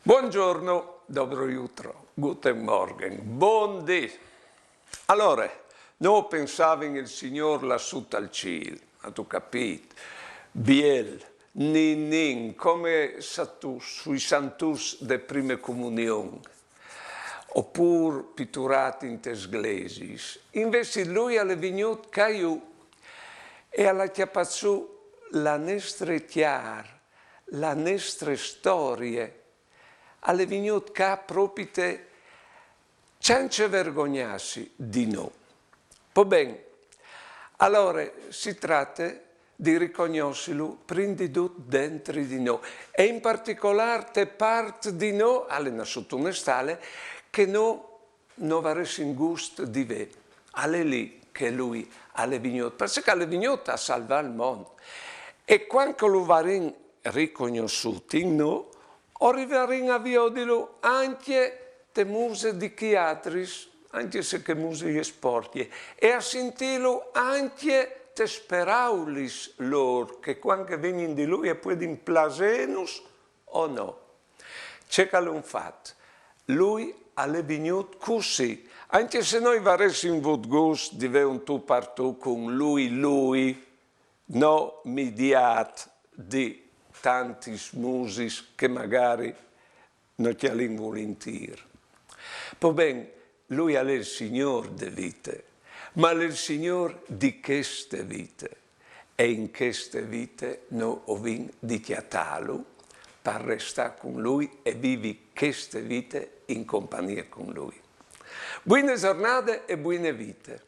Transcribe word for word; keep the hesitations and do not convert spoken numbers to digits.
Buongiorno, dobro jutro, guten Morgen, bundì. Alore, no pensavin il Signôr lassù tal cîl, âstu capît? Biel, ninin, come sui santûrs de prime comunion, opûr piturât intes glesiis. Invezit lui al è vignût ca jù e al à cjapât sù la nestre cjar, la nestre storie, al è vignût ca propite cence vergognâsi di nô. Po ben, alore si trate di ricognossilu prin di dut dentri di nô, e in particolâr te part di nô, al è nassût une stale, che nô no varessin gust di vê. Al è li che lui al è vignût, parcè che al è vignût a salvâ il mont. E cuant che lu varìn ricognossût in nô, o rivarìn a viodilu ancje te muse di chei altris, ancje se chê muse e je sporcje, e a sintîlu ancje tes peraulis lôr, che cuant che a vegnin di lui a puedin plasênus o no. Ce che al è un fat, lui al è vignût cussì, ancje se nô i varessin vût gust di vê un tu par tu cun lui, lui, no midiât di tantis musis che magari no cjalìn vulintîr. Po ben, lui al è il Signôr de vite, ma al è il Signôr di cheste vite. E in cheste vite nô o vin di cjatâlu par restâ cun lui e vivi cheste vite in compagnie cun lui. Buine zornade e buine vite.